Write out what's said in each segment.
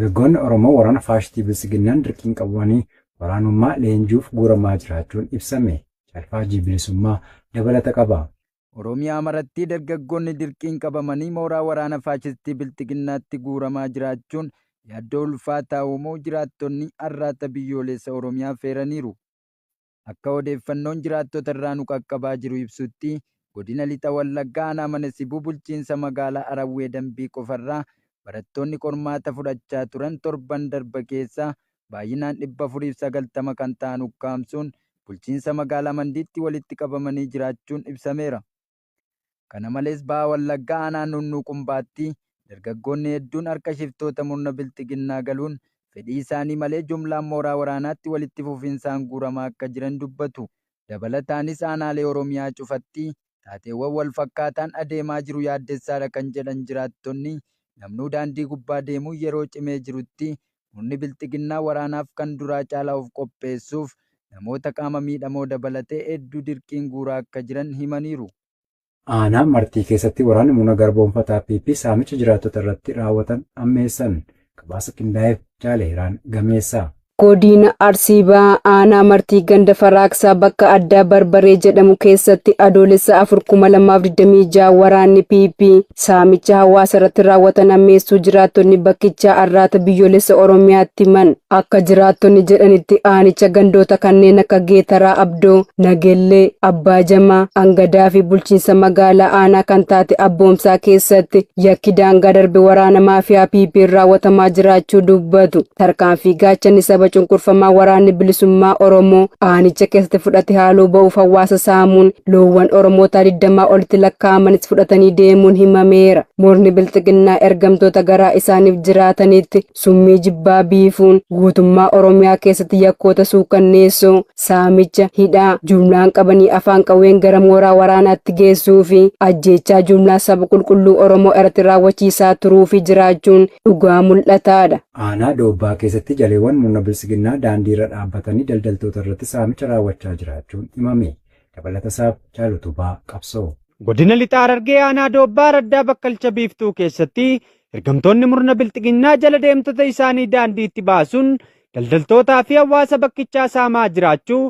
Dargaggoonni Oromoo waraana faashistii Biltsiginnaan dirqiin qabamanii waraanummaa leenji'uuf guuramaa jiraachuun ibsame. Calfaajii Bilisummaa dabalata qaba. Oromiyaa maratti dargaggoonni dirqiin qabamanii mooraa waraana faashistii Bilxiginnaatti guuramaa jiraachuun yaaddoo ulfaataa uumuu jiraattonni Arraata Biyyoolessa Oromiyaaf eeraniiru. Akka odeeffannoon jiraattota irraa nu qaqqabaa jiru ibsutti, godina Lixa Wallaggaa aanaa Mana Sibuu bulchiinsa magaalaa Arawwee Dambii qofarraa barattoonni qormaata fudhachaa turan torban darbe keessa baay'inaan 490 kan ta'an ukkaamsuun bulchiinsa magaalaa Mandiitti walitti qabamanii jiraachuun ibsameera. Kana malees Baha Wallaggaa aanaa Nuunnuu Qumbaatti dargaggoonni hedduun harka shiftoota murna Bilxiginnaa galuun fedhii isaanii malee jumlaan mooraa waraanaatti walitti fufinsaan guuramaa akka jiran dubbatu. Dabalataanis aanaalee Oromiyaa cufatti taateewwan wal fakkaataan adeemaa jiru yaaddessaadha kan jedhan jiraattonni, namnuu daandii gubbaa deemuun yeroo cimee jirutti murni Bilxiginnaa waraanaaf kan duraa caalaa of qopheessuuf namoota qaama miidhamoo dabalatee hedduu dirqiin guuraa akka jiran himaniiru. Aanaa Martii keessatti waraanni murna garboomfataa PP saamicha jiraattota irratti raawwatan hammeessan. Gabaasa qindaa'eef Jaaleeraan Gameessaa. Godina Arsii Bahaa Aanaa Martii ganda Faraaqsaa bakka addaa Barbaree jedhamu keessatti Adoolessa 4,2026 waraanni PP saamicha hawaasa irratti raawwatan hammeessuu jiraattonni bakkichaa Arraata Biyyoolessa Oromiyaatti himan. Akka jiraattonni jedhanitti aanicha gandoota kanneen akka Geetaraa Abdoo, Nagellee, Abbaa Jamaa, Angadaa fi bulchiinsa magaalaa aanaa kan taate Abboomsaa keessatti yakki daangaa darbe waraana maafiyaa PP'n raawwatamaa jiraachuu dubbatu. Tarkaanfii gaachanni saba cunqurfamaa waraanni bilisummaa Oromoo aanicha keessatti fudhate haaloo ba'uuf hawaasa saamuun loowwan Oromootaa 20 olitti lakkaa'amanis fudhatanii deemuun himameera. Murni bilxiginnaa ergamtoota garaa isaaniif jiraatanitti summii jibbaa biifuun guutummaa Oromiyaa keessatti yakkoota suukanneessoo, saamicha, hidhaa, jumlaan qabanii afaan qawween gara mooraa waraanaatti geessuu fi ajjeechaa jumlaa saba qulqulluu Oromoo irratti raawwachiisaa turuu fi jiraachuun dhugaa mul'ataadha. Aanaa Doobbaa keessatti jaleewwan murna Biltsiginnaa daandii irra dhaabbatanii daldaltoota irratti saamicha raawwachaa jiraachuun himame. Dabalatasaaf Jaal Utubaa Qabsoo. Godina Lixa Harargee Aanaa Doobbaa Araddaa Bakkalcha Biiftuu keessatti ergamtoonni murna Bilxiginnaa jala deemtota isaanii daandiitti baasuun daldaltootaa fi hawaasa bakkichaa saamaa jiraachuu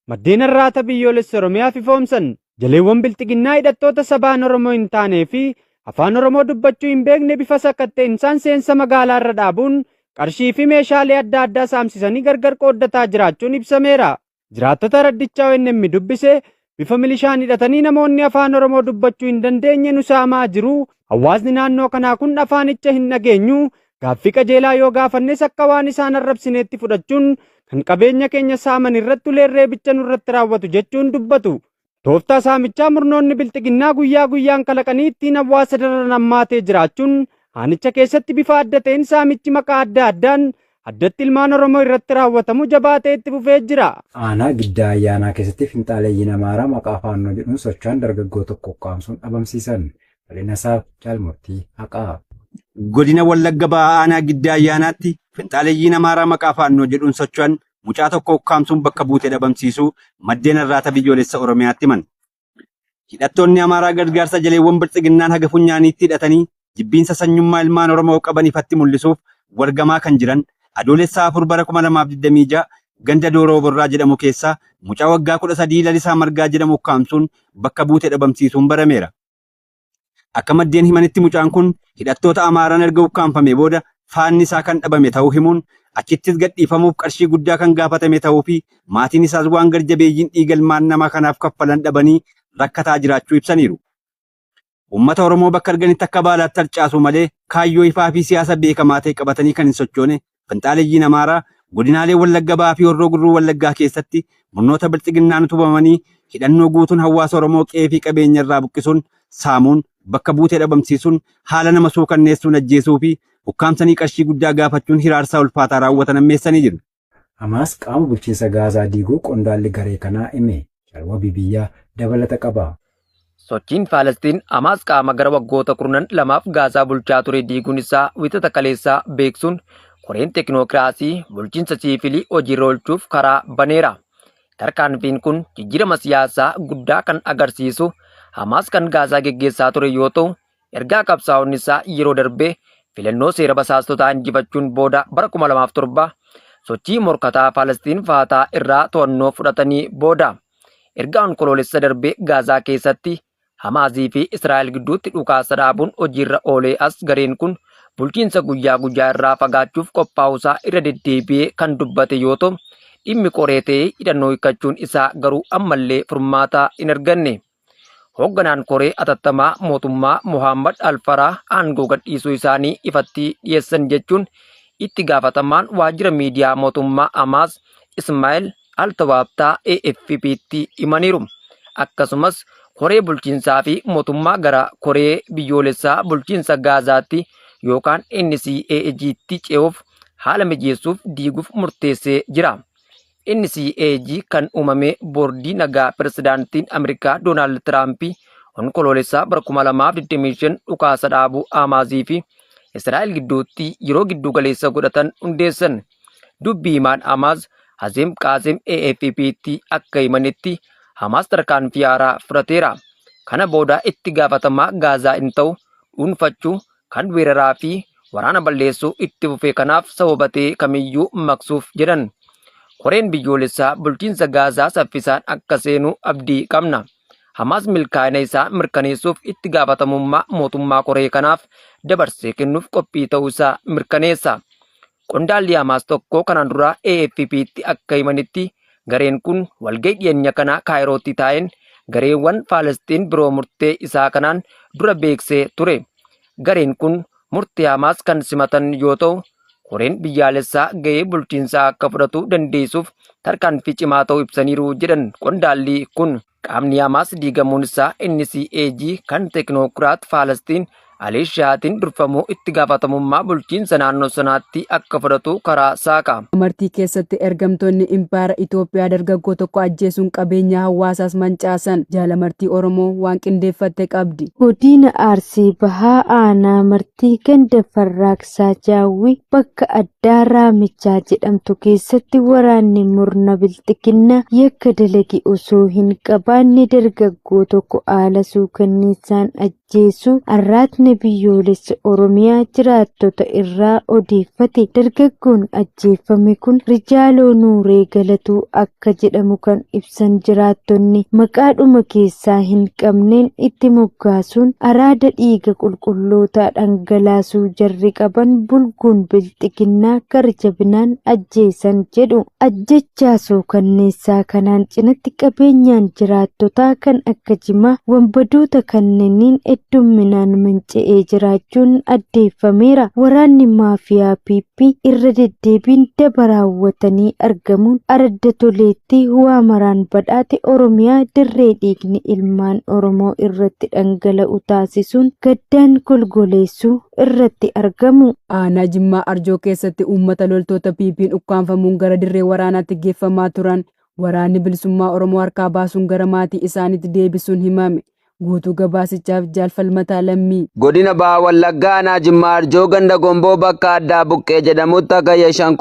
maddeen Arraata Biyyoolessa Oromiyaaf ifoomsan. Jaleewwan Bilxiginnaa hidhattoota sabaan Oromoo hin taanee fi afaan Oromoo dubbachuu hin beekne bifa sakatta'insan seensa magaalaa irra dhaabuun qarshii fi meeshaalee adda addaa saamsisanii gargar qooddataa jiraachuun ibsameera. Jiraattota araddichaa ONM dubbise bifa milishaan hidhatanii namoonni afaan Oromoo dubbachuu hin dandeenye nu saamaa jiru. Hawaasni naannoo kanaa kun afaanicha hin dhageenyu. Gaaffii qajeelaa yoo gaafannes akka waan isaan arrabsineetti fudhachuun kan qabeenya keenya saaman irratti uleen reebicha nurratti raawwatu jechuun dubbatu. Tooftaa saamichaa murnoonni bilxiginnaa guyyaa guyyaan kalaqanii ittiin hawaasa dararan hammaatee jiraachuun aanicha keessatti bifa adda ta'een saamichi maqaa adda addaan addatti ilmaan Oromoo irratti raawwatamu jabaatee itti fufee jira. Aanaa Giddaa Ayyaanaa keessatti finxaaleeyyiin Amaaraa maqaa Faannoo jedhuun socho'an dargaggoo tokko ukkaamsuun dhabamsiisan. Bal'inasaaf Jaal Murtii Haqaa. Godina Wallagga Bahaa Aanaa Giddaa Ayyaanaatti finxaaleeyyiin Amaaraa maqaa Faannoo jedhuun socho'an mucaa tokko ukkaamsuun bakka buutee dhabamsiisuu maddeen Arraata Biyyoolessa Oromiyaatti himan. Hidhattoonni Amaaraa gargaarsa jaleewwan Bilxiginnaan haga funyaaniitti hidhatanii jibbiinsa sanyummaa ilmaan Oromoo qaban ifatti mul'isuuf wargamaa kan jiran Adoolessa 4 bara 2026 ganda Dooroo Borraa jedhamu keessaa mucaa waggaa 13 Lalisaa Margaa jedhamu ukkaamsuun bakka buute dhabamsiisuun barameera. Akka maddeen himanitti mucaan kun hidhattoota Amaaraan erga ukkaamfamee booda faanni isaa kan dhabame ta'uu himuun achittis gadhiifamuuf qarshii guddaa kan gaafatame ta'uu fi maatiin isaas waan garjabeeyyiin dhiiga ilmaan namaa kanaaf kaffalan dhabanii rakkataa jiraachuu ibsaniiru. Uummata Oromoo bakka arganitti akka baalaatti harcaasuu malee kaayyoo ifaa fi siyaasa beekamaa ta'e qabatanii kan hin sochoone finxaaleyyiin Amaaraa godinaalee Wallagga Bahaa fi Horroo Guduruu Wallaggaa keessatti murnoota Bilxiginnaan utubamanii hidhannoo guutuun hawaasa Oromoo qe'ee fi qabeenya irraa buqqisuun, saamuun, bakka buutee dhabamsiisuun, haala nama suukanneessuun ajjeesuu fi ukkaamsanii qarshii guddaa gaafachuun hiraarsaa ulfaataa raawwatan hammeessanii jiru. Hamaas qaama bulchiinsa Gaazaa diiguu qondaalli garee kanaa hime. Jaal Wabii Biyyaa dabalata qaba. Sochiin Faalasxiin Hamaas qaama gara waggoota kurnan lamaaf Gaazaa bulchaa ture diiguun isaa Wixata kaleessaa beeksuun koreen tekinookiraasii bulchiinsa siivilii hojiirra oolchuuf karaa baneera. Tarkaanfiin kun jijjiirama siyaasaa guddaa kan agarsiisu Hamaas kan Gaazaa geggeessaa ture yoo ta'u, ergaa qabsaa'onni isaa yeroo darbe Filannoo seera basaastotaa injifachuun booda bara 2007 sochii morkataa Falastiin Faataa irraa to'annoo fudhatanii booda. Erga Onkoloolessa darbe Gaazaa keessatti Hamaasii fi Israa'el gidduutti dhukaasa dhaabuun hojiirra oolee as gareen kun bulchiinsa guyyaa guyyaa irraa fagaachuuf qophaa'uusaa irra deddeebi'ee kan dubbate yoo ta'u, dhimmi qoree ta'ee hidhannoo hiikkachuun isaa garuu ammallee furmaata hin arganne. Hoogganaan koree atattamaa mootummaa Mohammad Alfaraa aangoo gadhiisuu isaanii ifatti dhiyeessan jechuun itti gaafatamaan waajjira miidiyaa mootummaa Hamaas Ismaa'el Altawaabtaa AFP'tti himaniiru. Akkasumas koree bulchiinsaa fi mootummaa gara koree biyyoolessaa bulchiinsa Gaazaatti yookaan NCAG'tti ce'uuf haala mijeessuuf diiguuf murteessee jira. NCAG kan uumame boordii nagaa pirezidaantiin Ameerikaa Doonaald Tiraamp Onkoloolessaa bara 2025 dhukaasa dhaabuu Hamaasii fi Israa'el gidduutti yeroo giddu galeessa godhatan hundeessan. Dubbii himaan Hamaas Hazeem Qaasim AFP'tti akka himanitti Hamaas tarkaanfii haaraa fudhateera. Kana booda itti gaafatamaa Gaazaa hin ta'u, dhuunfachuu, kan weeraraa fi waraana balleessuu itti fufe kanaaf sababa ta'e kamiyyuu maqsuuf jedhan. Koreen biyyoolessaa bulchiinsa Gaazaa saffisaan akka seenu abdii qabna. Hamaas milkaa'ina isaa mirkaneessuuf itti gaafatamummaa mootummaa koree kanaaf dabarsee kennuuf qophii ta'uu isaa mirkaneessa. Qondaalli Hamaas tokko kanaan dura AFP'tti akka himanitti gareen kun walgahii dhiyeenya kana Kaayirootti taa'een gareewwan Faalasxiin biroo murtee isaa kanaan dura beeksee ture. Gareen kun murtee Hamaas kan simatan yoo ta'u, koreen biyyaalessaa gahee bulchiinsaa akka fudhatu dandeessuuf tarkaanfii cimaa ta'uu ibsaniiru jedhan qondaalli kun. Qaamni Hamaas diigamuun isaa NCAG kan teeknookiraat Faalastiin Alii Shaatiin durfamuu itti gaafatamummaa bulchiinsa naannoo sanaatti akka fudhatu karaa saaqa. Martii keessatti ergamtoonni impaayera Itoophiyaa dargaggoo tokko ajjeesuun qabeenya hawaasaas mancaasan. Jaalamartii Oromoo waan qindeeffatte qabdi. Godina Arsii Bahaa Aanaa Martii ganda Farraaqsaa Jaawwii bakka addaa Raamichaa jedhamtu keessatti waraanni murna Bilxiginnaa yakka dalage osoo hin qabaanne dargaggoo tokko haala suukanneessaan ajjeesuu Arraatni Biyyoolessa Oromiyaa jiraattota irraa odeeffate. Dargaggoon ajjeeffame kun Rijaaloo Nuuree Galatuu akka jedhamu kan ibsan jiraattonni, maqaadhuma keessaa hin qabneen itti moggaasuun araada dhiiga qulqullootaa dhangalaasuu jarri qaban bulguun Bilxiginnaa gara jabinaan ajjeesan jedhu. Ajjechaa suukanneessaa kanaan cinatti qabeenyaan jiraattotaa kan akka jimaa wanbadoota kanneeniin heddumminaan manca'ee jiraachuun addeeffameera. Waraanni maafiyaa PP irra deddeebiin daba raawwatanii argamuun aradda Toleetti waa maraan badhaate Oromiyaa dirree dhiigni ilmaan Oromoo irratti dhangala'u taasisuun gaddaan golgoleessuu irratti argamu. Aanaa Jimmaa Arjoo keessatti uummata loltoota PPn ukkaamfamuun gara dirree waraanaatti geeffamaa turan Waraanni Bilisummaa Oromoo harkaa baasuun gara maatii isaaniitti deebisuun himame. Guutuu gabaasichaaf Jaal Falmataa Lammii. Godina Baha Wallaggaa Aanaa Jimmaa Arjoo ganda Gomboo bakka addaa Buqqee jedhamutti Hagayya 5,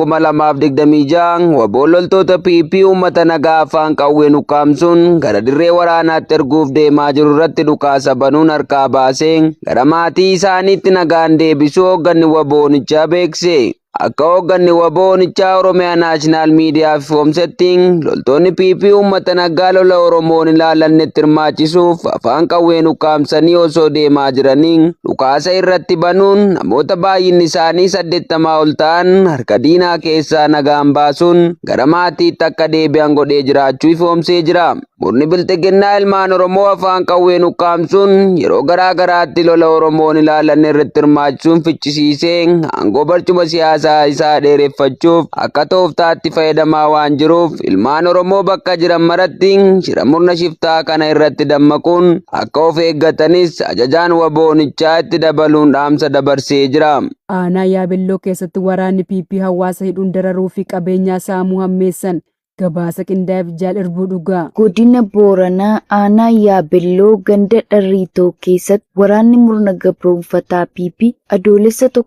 2026 wbo loltoota PP uummata nagaa afaan qawween ukkaamsuun gara dirree waraanaatti erguuf deemaa jiru irratti dhukaasa banuun harkaa baasee gara maatii isaaniitti nagaan deebisuu hoogganni wbo onichaa beekse. Akka hoogganni wbo onichaa Oromiyaa Naashinaal Miidiyaaf ifoomsetti, loltoonni PP uummata nagaa lola Oromoon ilaallannetti hirmaachisuuf afaan qawween ukkaamsanii osoo deemaa jiranii dhukaasa irratti banuun namoota baay'inni isaanii 80 ol ta'an harka diinaa keessaa nagaan baasuun gara maatiitti akka deebi'an godhee jiraachuu ifoomsee jira. Murni Bilxiginnaa ilmaan Oromoo afaan qawween ukkaamsuun yeroo garaa garaatti lola Oromoon ilaallanne irratti hirmaachisuun ficcisiisee aangoo barcuma siyaasaa isaa dheereffachuuf akka tooftaatti fayyadamaa waan jiruuf ilmaan Oromoo bakka jiran maratti shira murna shiftaa kana irratti dammaquun akka of eeggatanis ajajaan wbo onichaa itti dabaluun dhaamsa dabarsee jira. Aanaa Yaabelloo keessatti waraanni PP hawaasa hidhuun dararuu fi qabeenyaa saamuu hammeessan. Gabaasa qindaa'eef Jaal Irbuu Dhugaa. Godina Booranaa aanaa Yaabelloo ganda Dharriitoo keessatti waraanni murna gabroomfataa PP Adoolessa 1,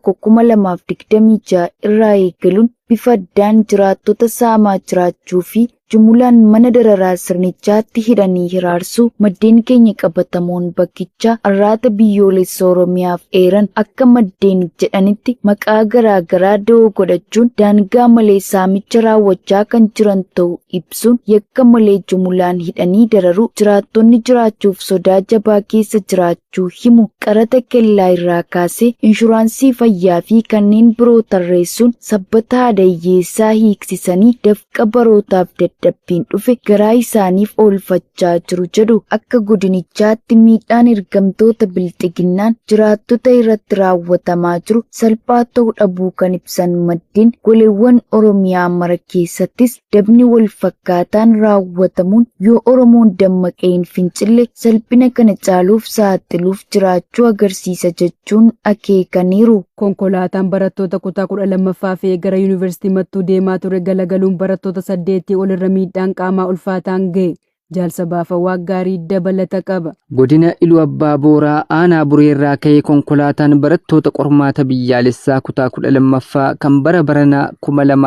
2026 irraa eegaluun bifa addaan jiraattota saamaa jiraachuu fi jumulaan mana dararaa sirnichaatti hidhanii hiraarsuu maddeen keenya qabatamoon bakkichaa Arraata Biyyoolessa Oromiyaaf eeran. Akka maddeen jedhanitti, maqaa garaa garaa da'oo godhachuun daangaa malee saamicha raawwachaa kan jiran ta'uu ibsuun, yakka malee jumulaan hidhanii dararuu, jiraattonni jiraachuuf sodaa jabaa keessa jiraachuu himu. Qaraxa kellaa irraa kaasee inshuraansii fayyaa fi kanneen biroo tarreessuun sabbata haadha hiyyeessaa hiiksisanii dafqa barootaaf dadhabbiin dhufe garaa isaaniif oolfachaa jiru jedhu. Akka godinichaatti miidhaan ergamtoota Bilxiginnaan jiraattota irratti raawwatamaa jiru salphaa ta'uu dhabuu kan ibsan maddeen, goleewwan Oromiyaa mara keessattis dabni wal fakkaataan raawwatamuun yoo Oromoon dammaqee hin fincille salphina kana caaluuf saaxiluuf jiraachuu agarsiisa jechuun akeekaniiru. Konkolaataan barattoota kutaa 12ffaa fe'ee gara Yuunivarsiitii Mattuu deemaa ture galagaluun barattoota saddeetii olirra miidhaan qaamaa ulfaataan gahe. Jaal Sabaafa Waaqgaarii dabalata qaba. Godina Iluu Abbaa Booraa aanaa Bureerraa ka'ee konkolaataan barattoota qormaata biyyaalessaa kutaa 12ffaa kan bara baranaa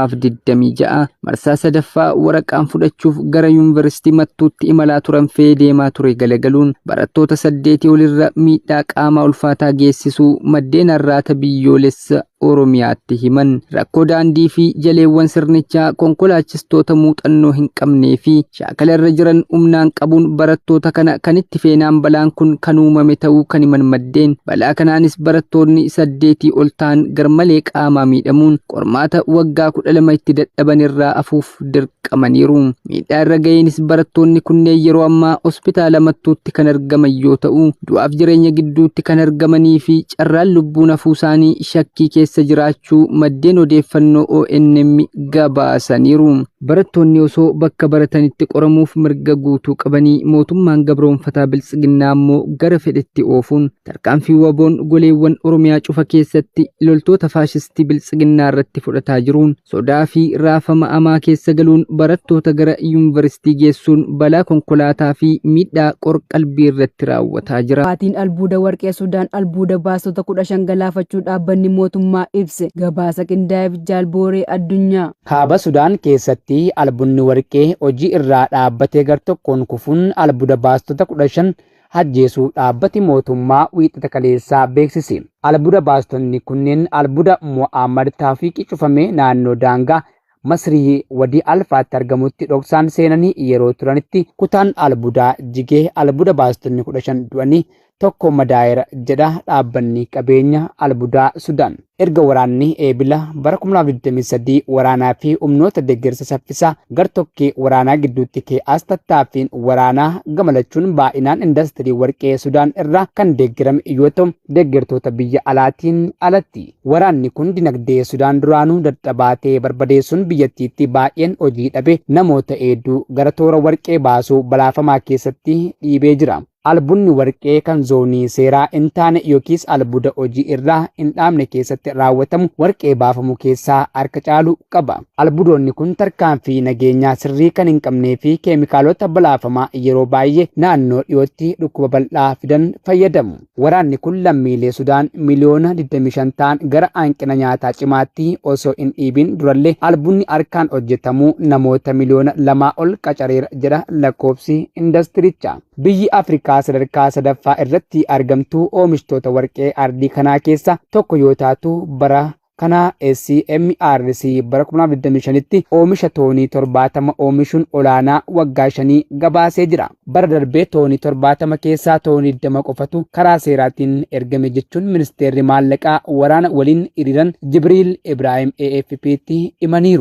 2026 marsaa sadaffaa waraqaan fudhachuuf gara Yuunivarsiitii Mattuutti imalaa turan fe'ee deemaa ture galagaluun barattoota saddeetii olirra miidhaa qaamaa ulfaataa geessisuu maddeen Arraata Biyyoolessa Oromiyaatti himan. Rakkoo daandii fi jaleewwan sirnichaa konkolaachistoota muuxannoo hin qabnee fi shaakala irra jiran humnaan qabuun barattoota kana kan itti feenaan balaan kun kan uumame ta'uu kan himan maddeen, balaa kanaanis barattoonni saddeetii ol ta'an garmalee qaamaa miidhamuun qormaata waggaa 12 itti dadhaban irraa hafuuf dirqamaniiru. Miidhaa irra ga'eenis barattoonni kunneen yeroo ammaa hospitaala Mattuutti kan argaman yoo ta'u, du'aaf jireenya gidduutti kan argamanii fi carraan lubbuun hafuu isaanii shakkii keessa jiraachuu maddeen odeeffannoo ONM gabaasaniiru. Barattoonni osoo bakka baratanitti qoramuuf mirga guutuu qabanii mootummaan gabroomfataa Biltsiginnaa ammoo gara fedhetti oofuun tarkaanfii WBOn goleewwan Oromiyaa cufa keessatti loltoota faashistii Biltsiginnaa irratti fudhataa jiruun sodaa fi raafama amaa keessa galuun barattoota gara yuunivarsiitii geessuun balaa konkolaataa fi miidhaa qor-qalbii irratti raawwataa jira. Baatiin albuuda warqee Sudaan albuuda baastota 15 galaafachuu dhaabbanni mootummaa ibse. Gabaasa qindaa'eef Jaal Booree Addunyaa. Kaaba Sudaan keessatti albunni warqee hojii irraa dhaabbate gartokkoon kufuun albuuda baastota 15 ajjeesuu dhaabbati mootummaa Wiixata kaleessaa beeksise. Albuuda baastonni kunneen albuuda Mo'aammad Taafiiqii cufame naannoo daangaa Masrii Wadii Alfaatti argamutti dhoksaan seenanii yeroo turanitti kutaan albuudaa jigee albuuda baastonni 15 du'anii tokko madaa'eera jedha dhaabbanni qabeenya albuudaa Sudaan. Erga waraanni Eebila bara 2023 waraanaa fi humnoota deeggarsa saffisaa gartokkee waraanaa gidduutti ka'e as tattaaffiin waraanaa gamalachuun baay'inaan indastirii warqee Sudaan irraa kan deeggarame yoo ta'u, deeggartoota biyya alaatiin alatti. Waraanni kun dinagdee Sudaan duraanuu dadhabaa ta'e barbadeessuun biyyattiitti baay'een hojii dhabe namoota hedduu gara toora warqee baasuu balaafamaa keessatti dhiibee jira. Albunni warqee kan zoonii seeraa hin taane yookiis albuuda hojii irraa hin dhaabne keessatti raawwatamu warqee baafamu keessaa harka caalu qaba. Albuudonni kun tarkaanfii nageenyaa sirrii kan hin qabnee fi keemikaalota balaafamaa yeroo baay'ee naannoo dhiyootti dhukkuba bal'aa fidan fayyadamu. Waraanni kun lammiilee Sudaan miliyoona 25 ta'an gara hanqina nyaataa cimaatti osoo hin dhiibin durallee albunni harkaan hojjetamu namoota miliyoona 2 ol qacareera jedha lakkoofsi indastiricha. Biyyi Afrikaa sadarkaa sadaffaa irratti argamtu oomishtoota warqee ardii kanaa keessa tokko yoo taatu, bara kana SMRC bara 2025tti oomisha toonii 70 oomishuun olaanaa waggaa shanii gabaasee jira. Bara darbee toonii 70 keessaa toonii 20 qofatu karaa seeraatiin ergame jechuun ministeerri maallaqaa waraana waliin hiriiran Jibriil Ibraahim AFP'tti himaniiru.